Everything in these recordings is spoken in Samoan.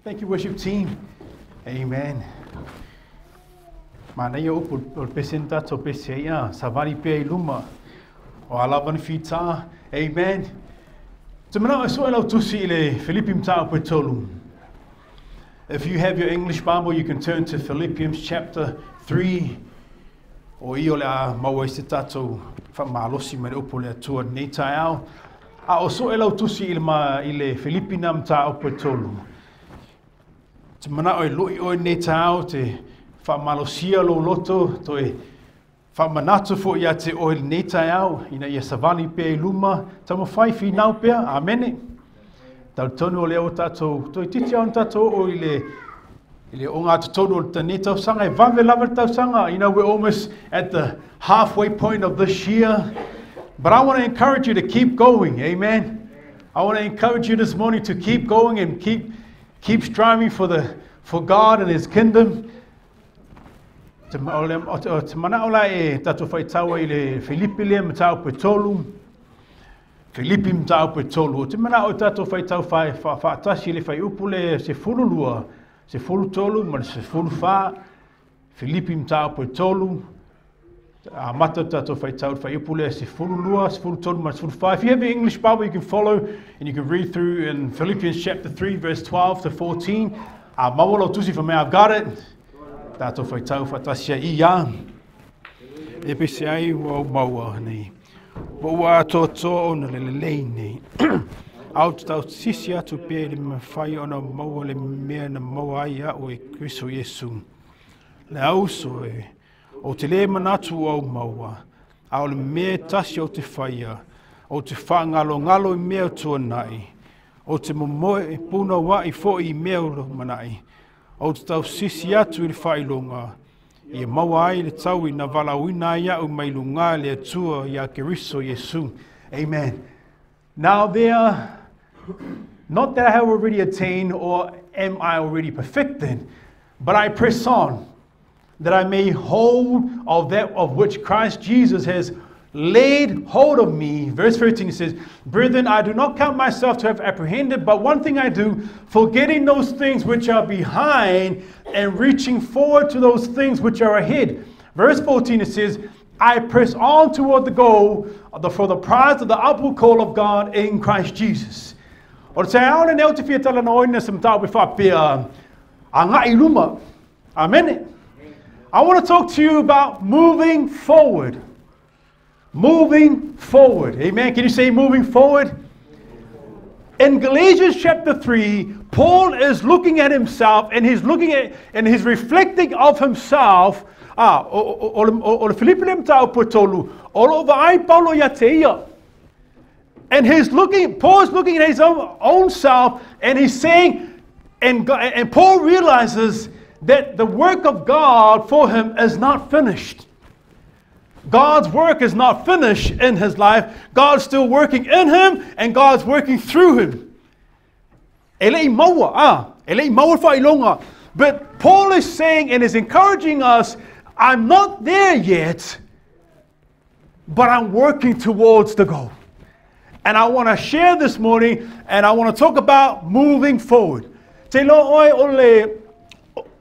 Thank you, worship team. Amen. Manaia upu o le pese na tātou pese ai, a, savali pea i luma. O a lava ni fita. Amen. Te manao e soe lau tusi i le Filipi mataupu e tolu. If you have your English Bible, you can turn to Philippians chapter 3. O i o le a maua i se tātou whamalosi mai le upu o le Atua nei taeao. A o soe lau tusi i le, ma, i le Filipi na mataupu e tolu. Te manao e loi oe nei taeao te whamalosia lo loto, toe whamanatu fo ia te oe nei taeao, ina ia savali pea i luma, taumawhai whinau pea, amene. Tau tonu o lea o tātou, toi titi au tātou o i le, i le o ngā totonu o le tane tausanga, e vave lava le tausanga. You know, we're almost at the halfway point of this year. But I want to encourage you to keep going, amen. I want to encourage you this morning to keep going and keep striving for God and His kingdom. Te, o le, o te, o te manao la e tātou whaitaua i le Filipi lea mataupu e tolu. Filipi mataupu e tolu. O te manao e tātou whaitau whai, wha, whaatasi le whai upu le se fulu lua, se fulu tolu ma le se fulu wha. Filipi mataupu e tolu. A mata tātou whaitau whai upu le se fulu lua, se fulu tolu ma le se fulu wha. If you have the English Bible, you can follow and you can read through in Philippians chapter 3, verse 12 to 14. A maua lau tusi for me, I've got it. Tātou whaitau whaatasi ai ia. E pese ai ua au maua nei. Ua ua atoatoa ona le lelei nei. Au te tau sisi atu pea i le mawhai ona maua le mea na maua ai au e Kristo Iesu. Le auso e, o te le manatu au maua, a o le mea tasi o te whaia, o te whaangalongalo i mea tuanai, o te momoe e puna wa i fo i mea o manai, o te tau sisi atu i le whailonga, ia maua ai le tau i na walauina ai au mai lunga le Atua ia Keriso Iesu. Amen. Now there, not that I have already attained or am I already perfected, but I press on, that I may hold of that of which Christ Jesus has laid hold of me. Verse 13 says, Brethren, I do not count myself to have apprehended, but one thing I do, forgetting those things which are behind and reaching forward to those things which are ahead. Verse 14 it says, I press on toward the goal for the prize of the upward call of God in Christ Jesus. O te ao le neo te fia tala na oina se mtau pe whapea a ngai luma. Amen. I want to talk to you about moving forward. Moving forward. Amen. Can you say moving forward? In Galatians chapter 3, Paul is looking at himself and he's looking at and he's reflecting of himself. Ah, o le Filipi le mataupu e tolu, o lo vaai Paulo ia te ia. And he's looking, Paul is looking at his own self and he's saying, and Paul realizes that the work of God for him is not finished. God's work is not finished in his life. God's still working in him and God's working through him. E lei maua, ah, e lei maua whailonga. But Paul is saying and is encouraging us, I'm not there yet, but I'm working towards the goal. And I want to share this morning, and I want to talk about moving forward. Te lo oe o le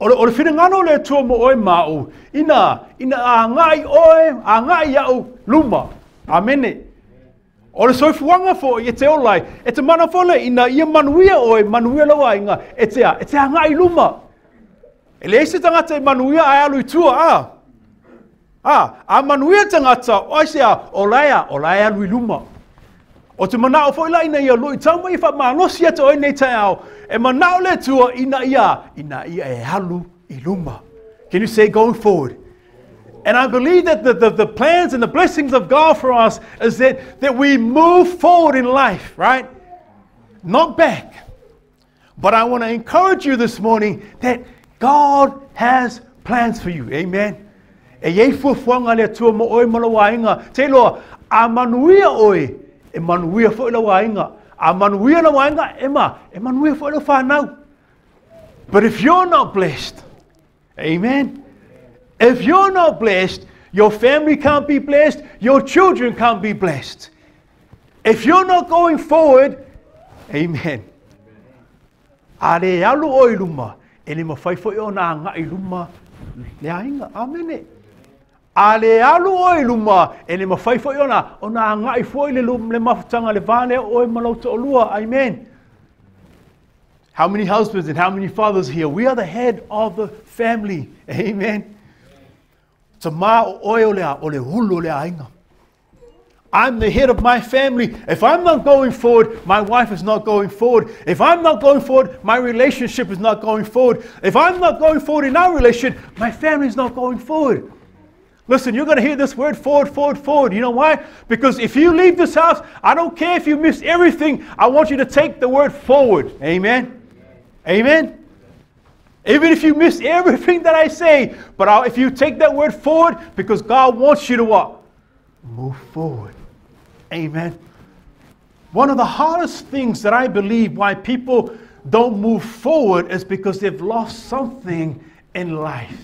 o le whiringano le tua mo oe ma'u, ina a ngai oe, a ngai au luma. Amene. O le soifuanga fo i e te olai, e te mana fole ina ia manuia oe, manuia lawa inga, e te a ngai luma. E le ese tangata e manuia ai alu i tua, a. A manuia tangata, o ai se a, o lae alu i luma. O te manao fo ila ina ia loi tau mai wha malosi atu oe nei tai e manao le tua ina ia e alu i luma. Can you say going forward? And I believe that the plans and the blessings of God for us is that we move forward in life, right? Not back. But I want to encourage you this morning that God has plans for you. Amen. E iei fuafuaga le Atua mo oe ma lou aiga. Te iloa, a manuia oe, e manuia foi lau aiga. A manuia lau aiga, e ma, e manuia foi lau whanau. But if you're not blessed, amen. If you're not blessed, your family can't be blessed, your children can't be blessed. If you're not going forward, amen. A le alu oe i luma, e le mafai foi ona agai i luma le aiga. Amene. A le alu oe i luma, e le mafai foi ona agai foi le mafutaga le va lea o oe ma lou toalua. Amen. How many husbands and how many fathers here? We are the head of the family. Amen. Tamā o oe o le ulu o le aiga. I'm the head of my family. If I'm not going forward, my wife is not going forward. If I'm not going forward, my relationship is not going forward. If I'm not going forward in our relationship, my family is not going forward. Listen, you're going to hear this word forward, forward, forward. You know why? Because if you leave this house, I don't care if you miss everything. I want you to take the word forward. Amen? Amen? Even if you miss everything that I say, but if you take that word forward, because God wants you to what? Move forward. Amen. One of the hardest things that I believe why people don't move forward is because they've lost something in life.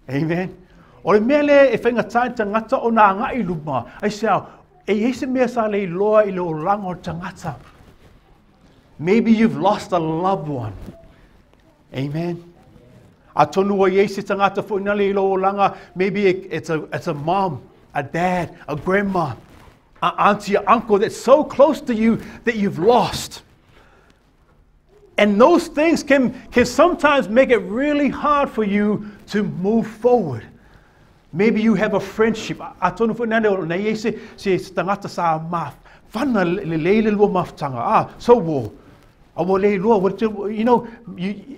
Amen. O le mea lea e whainga tangata o nā ngai luma. Ai se au, e ese mea sa le loa i le olaga o tangata. Maybe you've lost a loved one. Amen. A tonu o ese tangata fo ina le lo olaga. Maybe it's a mom, a dad, a grandma, an auntie, an uncle that's so close to you that you've lost. And those things can sometimes make it really hard for you to move forward. Maybe you have a friendship. Atonu fo nane o nei ese se tangata sa ma whana le leile lua mafutanga. Ah, so wo. You know,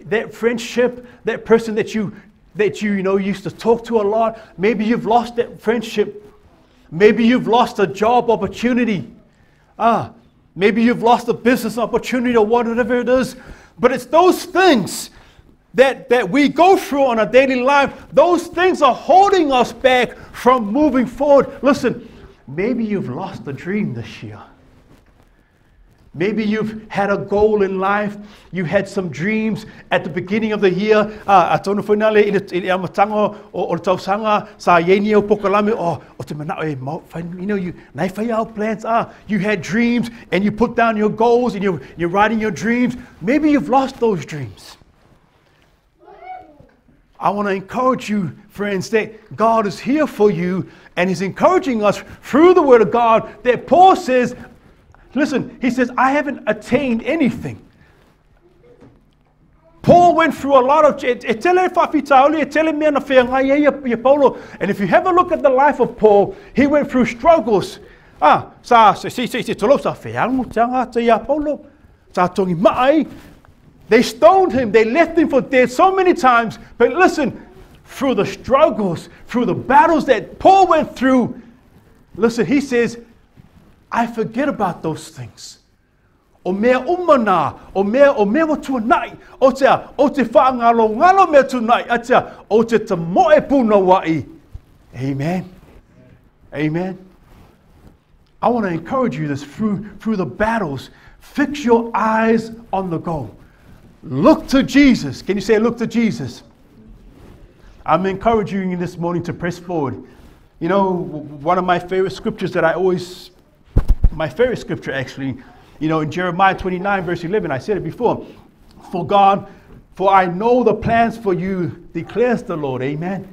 that friendship, that person that you used to talk to a lot, maybe you've lost that friendship. Maybe you've lost a job opportunity. Maybe you've lost a business opportunity or whatever it is. But it's those things that we go through on a daily life. Those things are holding us back from moving forward. Listen, maybe you've lost a dream this year. Maybe you've had a goal in life. You had some dreams at the beginning of the year. Atonu whainale i le amatanga o le tausanga, sa ieni o pokalame o te manao e mau, you know, you, nei whai au plans. You had dreams and you put down your goals and you're writing your dreams. Maybe you've lost those dreams. I want to encourage you, friends, that God is here for you and He's encouraging us through the Word of God that Paul says, listen, he says, I haven't attained anything. Paul went through a lot of... And if you have a look at the life of Paul, he went through struggles. They stoned him. They left him for dead so many times. But listen, through the struggles, through the battles that Paul went through, listen, he says, I forget about those things. O mea umana, o mea watunai, o te whaangalo ngalo mea tunai, atea, o te tamoe puna wai. Amen. Amen. I want to encourage you this through the battles. Fix your eyes on the goal. Look to Jesus. Can you say look to Jesus? I'm encouraging you this morning to press forward. You know, one of my favorite scriptures that I always... My favorite scripture, actually, you know, in Jeremiah 29, verse 11, I said it before. For God, for I know the plans for you, declares the Lord. Amen.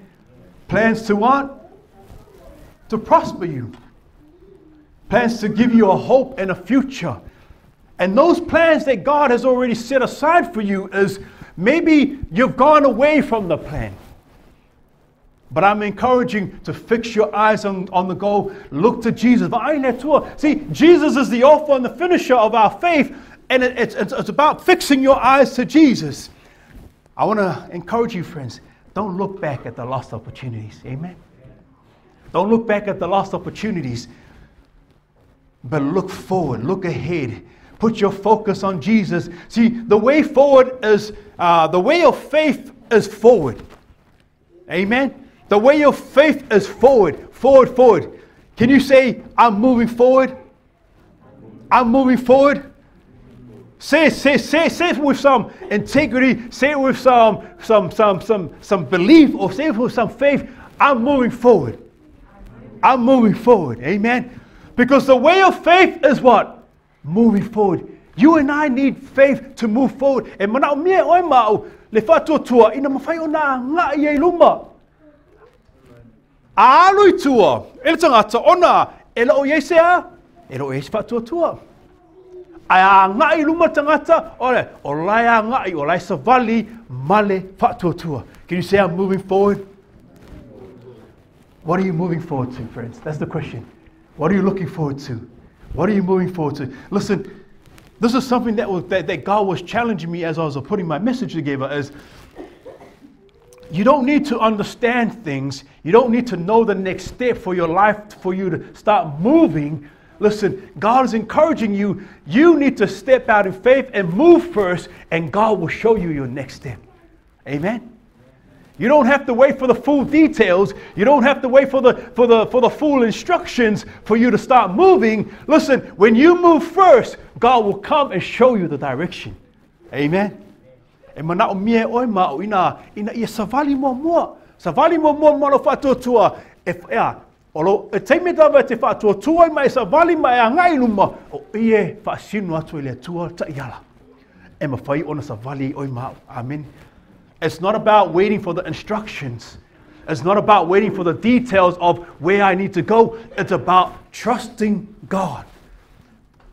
Plans to what? To prosper you. Plans to give you a hope and a future. And those plans that God has already set aside for you is maybe you've gone away from the plan. But I'm encouraging to fix your eyes on the goal. Look to Jesus. See, Jesus is the author and the finisher of our faith. And it's about fixing your eyes to Jesus. I want to encourage you, friends. Don't look back at the lost opportunities. Amen? Don't look back at the lost opportunities. But look forward. Look ahead. Put your focus on Jesus. See, the way forward is, the way of faith is forward. Amen? The way of faith is forward, forward, forward. Can you say, I'm moving forward? I'm moving forward. Say it with some integrity. Say it with some belief, or say it with some faith. I'm moving forward. I'm moving forward. Amen. Because the way of faith is what? Moving forward. You and I need faith to move forward. E manaomia e oe ma a'u le faatuatua ina mafai ona aga'i ai i luma. A alu i tua e le tagata ona e le o i ai se a? E le o i ai se faatuatua. Ae a agai i luma le tagata, ole, o la e agai, o la e savali ma le faatuatua. Can you say I'm moving forward? What are you moving forward to, friends? That's the question. What are you looking forward to? What are you moving forward to? Listen, this is something that, was, that, that God was challenging me as I was putting my message together is you don't need to understand things. You don't need to know the next step for your life for you to start moving. Listen, God is encouraging you. You need to step out in faith and move first, and God will show you your next step. Amen. You don't have to wait for the full details. You don't have to wait for the, for the, for the full instructions for you to start moving. Listen, when you move first, God will come and show you the direction. Amen. E manaomia e oe ma a'u ina, ina ia savali muamua. Savali muamua ma lou faatuatua e, ea, o lo, e taimi lava e te faatuatua ai ma e savali ma e agai i luma, o i e faasino atu e le Atua taiala. E mafai ona savali ai oe ma a'u. Amen. It's not about waiting for the instructions. It's not about waiting for the details of where I need to go. It's about trusting God.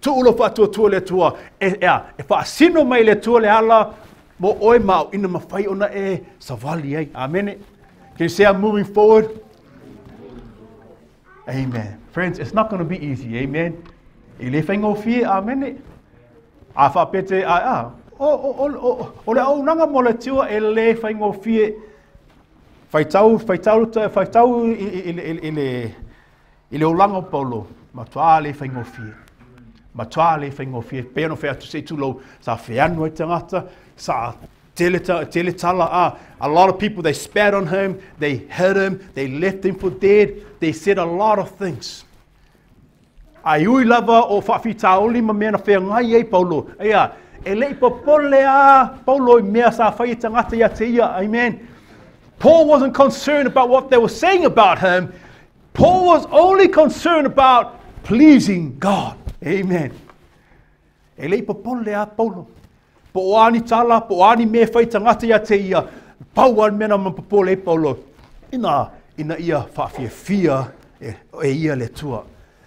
Tuu lou faatuatua i le Atua, e, ea, e faasino mai e le Atua le ala mo oe ma a'u ina mafai ona e savali ai. Amene. Can you say I'm moving forward? Amen. Friends, it's not going to be easy. Amen. E le faigofie, amene. A faapea te, a, a, o, o, o, o, o le auaunaga mo le Atua e le faigofie. Faitau, faitau, faitau i, i, i, i, i, le, i le olaga o Paulo, matuā le faigofie. Matuā le faigofie. Pei ona fai atu se i tulou, sa feanu ai tagata, sa tele, tele tala, a, a lot of people, they spat on him, they hit him, they left him for dead, they said a lot of things. A i ui lava o faafitauli ma mea na feagai ai Paulo, ia, e le i popole a Paulo i mea sa fai e tagata ia te ia, amen. Paul wasn't concerned about what they were saying about him. Paul was only concerned about pleasing God. Amen. E le i popole a Paulo. Po o a ni tala, po o a ni mea e fai tagata ia te ia, pau a le mea na popole ai Paulo, ina, ina ia whaafiafia e, e ia le Atua.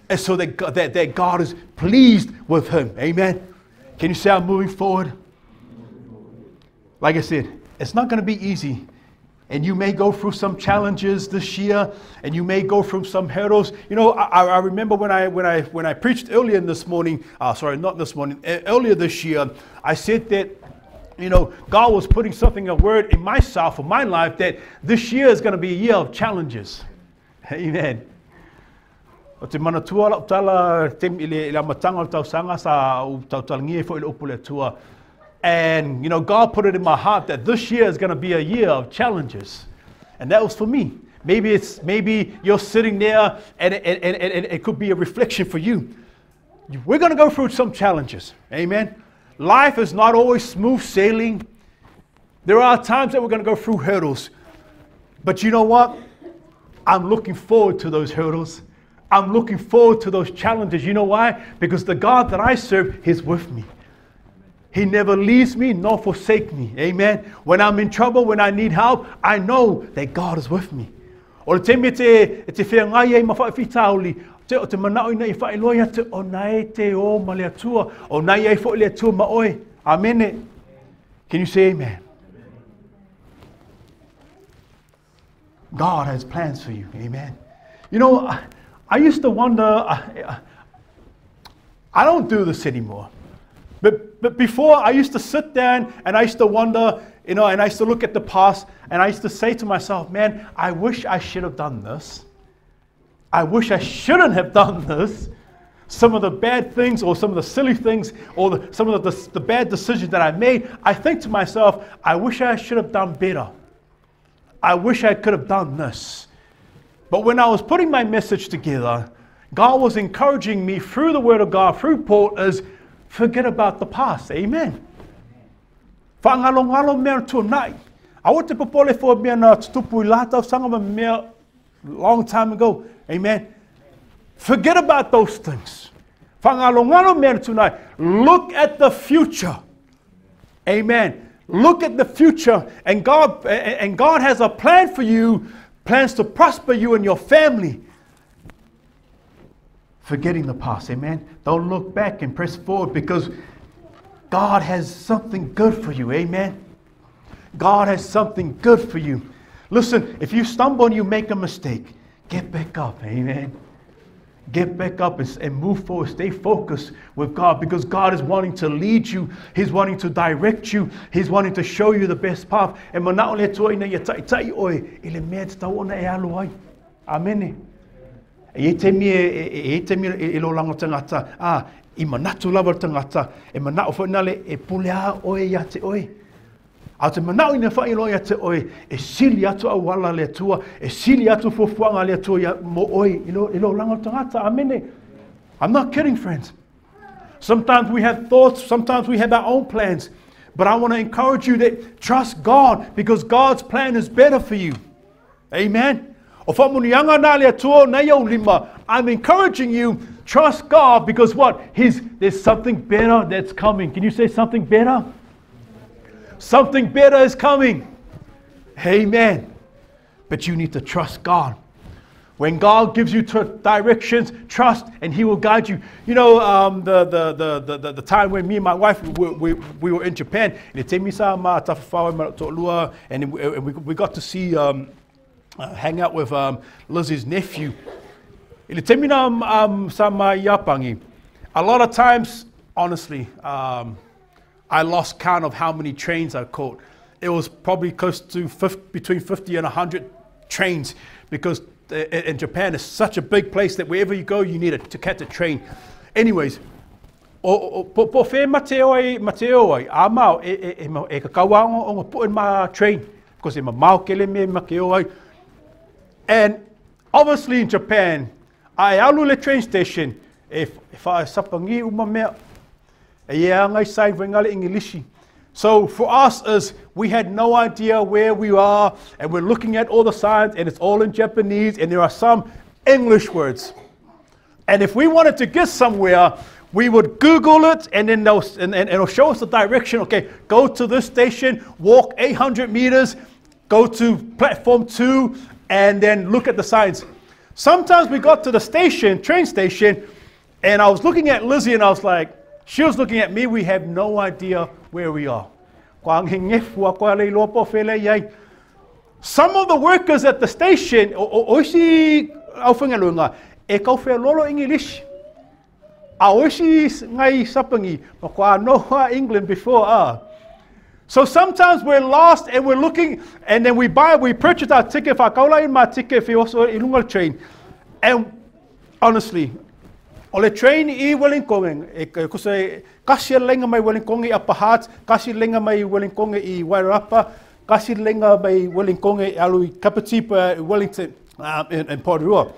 And so that, that, that God is pleased with him. Amen. Can you say I'm moving forward? Like I said, it's not going to be easy. And you may go through some challenges this year, and you may go through some hurdles. You know, I, I remember when I, when, I, when I preached earlier this morning, uh, sorry, not this morning, earlier this year, I said that, you know, God was putting something, a word in myself for my life that this year is going to be a year of challenges. Amen. O te manatua lau tala te, i le, i le amataga o le tausaga sa ou tautalagia ai foi le upu le Atua. And, you know, God put it in my heart that this year is going to be a year of challenges. And that was for me. Maybe it's maybe you're sitting there and, and, and, and it could be a reflection for you. We're going to go through some challenges. Amen. Life is not always smooth sailing. There are times that we're going to go through hurdles. But you know what? I'm looking forward to those hurdles. I'm looking forward to those challenges. You know why? Because the God that I serve, He's with me. He never leaves me nor forsake me. Amen. When I'm in trouble, when I need help, I know that God is with me. O le taimi e te, e te wheangai ai ma whaawhitauli, te, o te manao ina i whaeloa ia te o nae te o ma le atua, o nai ai fo le atua ma oe. Amene. Can you say amen? God has plans for you. Amen. You know, I, I used to wonder, I, I don't do this anymore. But, but before, I used to sit down and I used to wonder, you know, and I used to look at the past and I used to say to myself, man, I wish I should have done this. I wish I shouldn't have done this. Some of the bad things or some of the silly things or the, some of the, the bad decisions that I made, I think to myself, I wish I should have done better. I wish I could have done this. But when I was putting my message together, God was encouraging me through the Word of God, through Paul, is forget about the past. Amen. Whaangalongalo mea tuanai. Aua te popole fua mea na tutupu i la tausaga ma mea long time ago. Amen. Forget about those things. Whangalongalo mea tonight. Look at the future. Amen. Look at the future, and God has a plan for you, plans to prosper you and your family. Forgetting the past, amen. Don't look back and press forward, because God has something good for you, amen. God has something good for you. Listen, if you stumble and you make a mistake, get back up, amen. Get back up and move forward. Stay focused with God, because God is wanting to lead you. He's wanting to direct you. He's wanting to show you the best path. E manao le Atua ina ia taitai oe i le mea te tau ona e alu ai. Amene. E te mi e te mi e lo lango tangata. Ah, i manatu lava tangata. E manao whanale e pule a oe ia te oe. A te manao ina whailo ia te oe, e sili atu au wala le Atua, e sili atu fuafuaga le Atua ia mo oe, i lo lango tangata. Amene. I'm not kidding, friends. Sometimes we have thoughts, sometimes we have our own plans. But I want to encourage you that trust God, because God's plan is better for you. Amen. O whamunianga nā le Atua nei au lima. I'm encouraging you, trust God, because what? There's something better that's coming. Can you say something better? Something better is coming. Amen. But you need to trust God. When God gives you directions, trust, and He will guide you. You know, the time when me and my wife, we were in Japan, and we got to see, hang out with Lizzie's nephew. A lot of times, honestly, I lost count of how many trains I caught. It was probably close to between 50 and 100 trains, because in Japan it's such a big place that wherever you go, you need to catch a train. Anyways, po whe mateo ai, a mao, e kakauanga o ngā pu'en ma train, because e ma mao kele me makeo ai. And obviously in Japan, I alu le train station, e whaesapangi uma mea, e ia ngai sai wengale Ingilishi. So for us, is we had no idea where we are, and we're looking at all the signs, and it's all in Japanese, and there are some English words. And if we wanted to get somewhere, we would Google it, and then they'll, and it'll show us the direction. Okay, go to this station, walk 800 meters, go to platform 2, and then look at the signs. Sometimes we got to the station, train station, and I was looking at Lizzie, and I was like, she was looking at me, we have no idea where we are. Some of the workers at the station, English. England before. So sometimes we're lost and we're looking, and then we purchase our ticket, train. And honestly, o le train i Wellington, e kuse kasi lenga mai Wellington i Upper Hutt, kasi lenga mai Wellington i Wairarapa, kasi lenga mai Wellington i alu i Kapatipa, Wellington, in Porirua.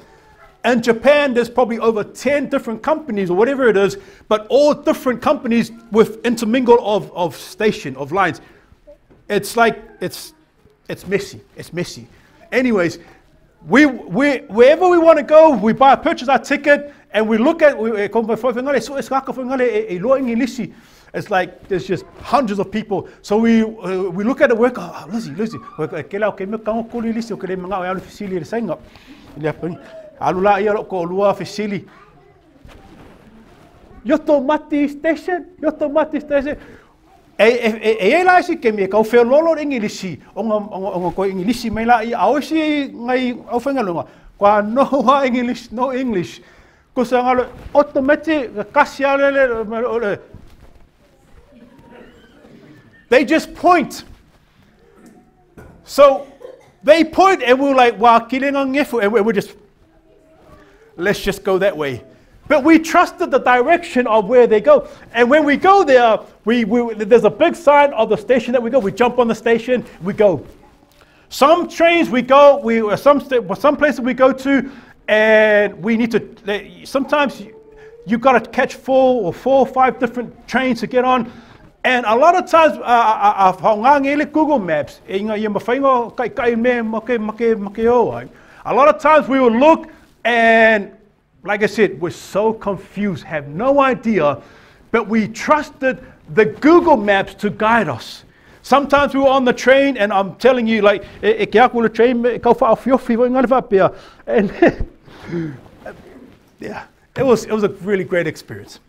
In Japan, there's probably over 10 different companies or whatever it is, but all different companies with intermingle of station, of lines. It's like, it's messy, it's messy. Anyways, we wherever we want to go, we purchase our ticket, and we look at, it's like there's just hundreds of people. So we look at the work, oh, Lizzie, Yotomati station, Yotomati station. E la si ke me kau wheololo English, o ngā koe English mai la i au si ngai au whangalunga. Kwa no English, no English. Ko sa ngalo automatic kasi ale. They just point. So they point and we're like, wa kile ngā ngefu, and we're just, let's just go that way. But we trusted the direction of where they go. And when we go there, there's a big sign of the station that we go. We jump on the station, we go. Some trains we go, some places we go to, and we need to, sometimes you've got to catch four or five different trains to get on. And a lot of times, Google Maps, a lot of times we will look and Like I said, we're so confused, have no idea, but we trusted the Google Maps to guide us. Sometimes we were on the train, and I'm telling you, like, e ke aku le train, e kau whaafiofi, wa ngale whaapea. And yeah, it was a really great experience.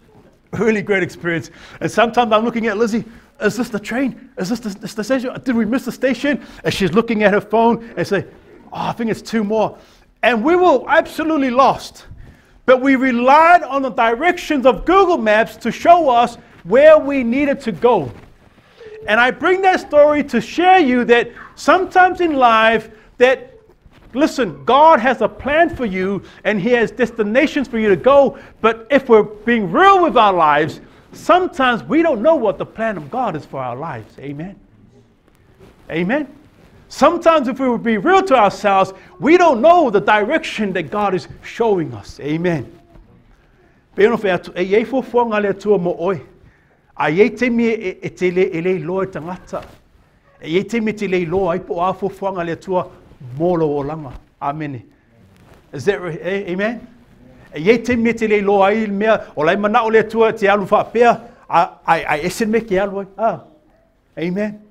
Really great experience. And sometimes I'm looking at Lizzie, is this the train? Is this the station? Did we miss the station? And she's looking at her phone and say, oh, I think it's 2 more. And we were absolutely lost. But we relied on the directions of Google Maps to show us where we needed to go. And I bring that story to share you that sometimes in life that, listen, God has a plan for you and He has destinations for you to go. But if we're being real with our lives, sometimes we don't know what the plan of God is for our lives. Amen. Amen. Sometimes if we would be real to ourselves, we don't know the direction that God is showing us. Amen. A iei te mi e te le e le loa e tangata. E iei te mi te le loa ai po a fuafuaga le Atua mō lou olaga. Amen. Is that right? Amen? E iei te mi te le loa ai le mea o lai manao le Atua te alu faapea a ese me ke alu ai. Ah. Amen.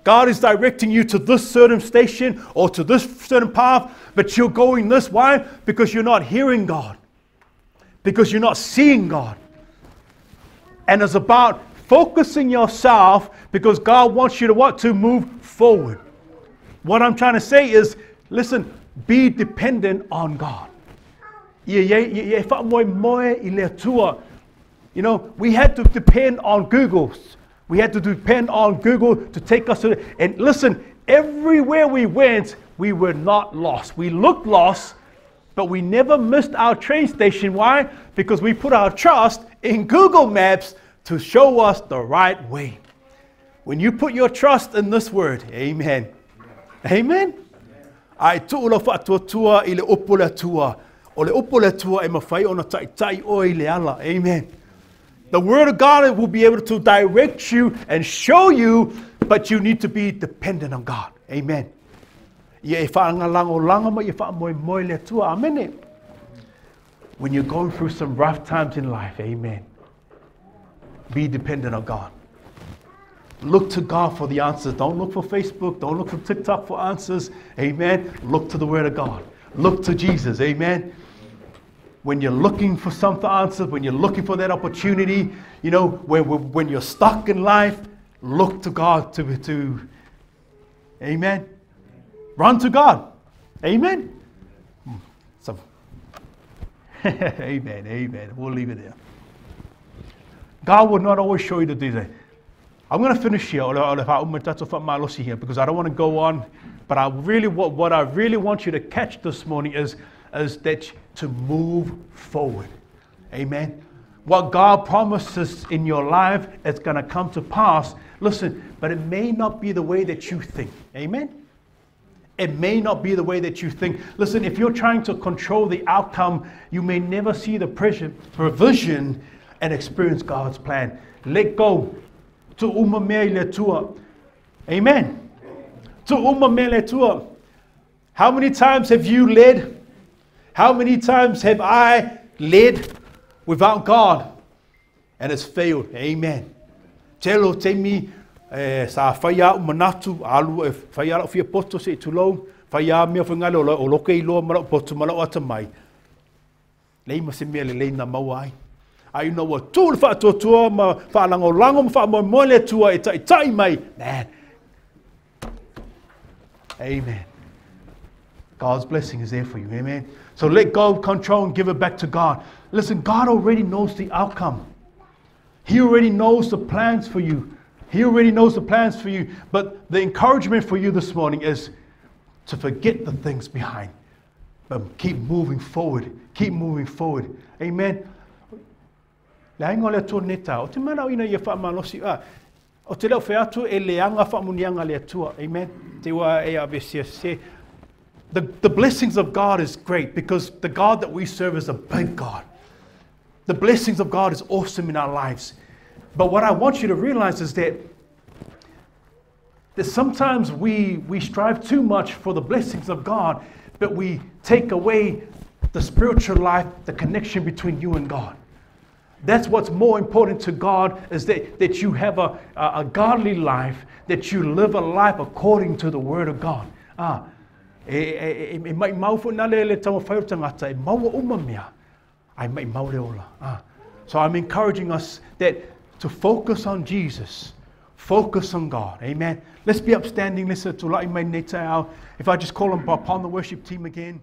God is directing you to this certain station or to this certain path, but you're going this. Why? Because you're not hearing God. Because you're not seeing God. And it's about focusing yourself because God wants you to what? To move forward. What I'm trying to say is, listen, be dependent on God. You know, we had to depend on Google. We had to depend on Google to take us to... And listen, everywhere we went, we were not lost. We looked lost, but we never missed our train station. Why? Because we put our trust in Google Maps to show us the right way. When you put your trust in this word, amen. Amen. Ai tu'u whaatuatua i le upu le Atua. O le upu le Atua e mawhai ona taitai o i le ala. Amen. The word of God will be able to direct you and show you, but you need to be dependent on God. Amen. Ia e whaangalango ma ia whaamoemoe le Atua. Amen. When you're going through some rough times in life, amen, be dependent on God. Look to God for the answers. Don't look for Facebook. Don't look for TikTok for answers. Amen. Look to the Word of God. Look to Jesus. Amen. When you're looking for some answers, when you're looking for that opportunity, you know, when you're stuck in life, look to God to amen. Run to God. Amen. So, amen, amen. We'll leave it there. God will not always show you the design. I'm going to finish here, because I don't want to go on. But I really, what I really want you to catch this morning is that to move forward. Amen. What God promises in your life is going to come to pass. Listen, but it may not be the way that you think. Amen. It may not be the way that you think. Listen, if you're trying to control the outcome, you may never see the provision and experience God's plan. Let go. Amen. How many times have you led? How many times have I led without God? And it's failed. Amen. Telo te mi sa whaia u manatu, alu e whaia lau fia poto se i tulou, whaia mea whangale o loke i loa marau poto marau ata mai. Lei ma se mea le leina maua ai. Ai ina ua tū le whaatuatua ma whaalangolango ma whaamoemoe le Atua e taitai mai. Man. Amen. God's blessing is there for you. Amen. So let go of control and give it back to God. Listen, God already knows the outcome. He already knows the plans for you. He already knows the plans for you. But the encouragement for you this morning is to forget the things behind. But keep moving forward. Keep moving forward. Amen. Le ainga le Atua neta. O te mana o ina ia whaamalosi. O te leo wheatu e le anga whaamunianga le Atua. Amen. Te wā e a se. The blessings of God is great because the God that we serve is a big God. The blessings of God is awesome in our lives. But what I want you to realize is that sometimes we strive too much for the blessings of God, but we take away The spiritual life, the connection between you and God. That's what's more important to God is that, that you have a, a, a godly life, that you live a life according to the Word of God. Ah, e, e, e, e mai mau fo na le le tau whai o tangata, e maua uma mea, ai mai mau le ola. Ah. So I'm encouraging us that to focus on Jesus, focus on God. Amen. Let's be upstanding. Let's If I just call upon the worship team again.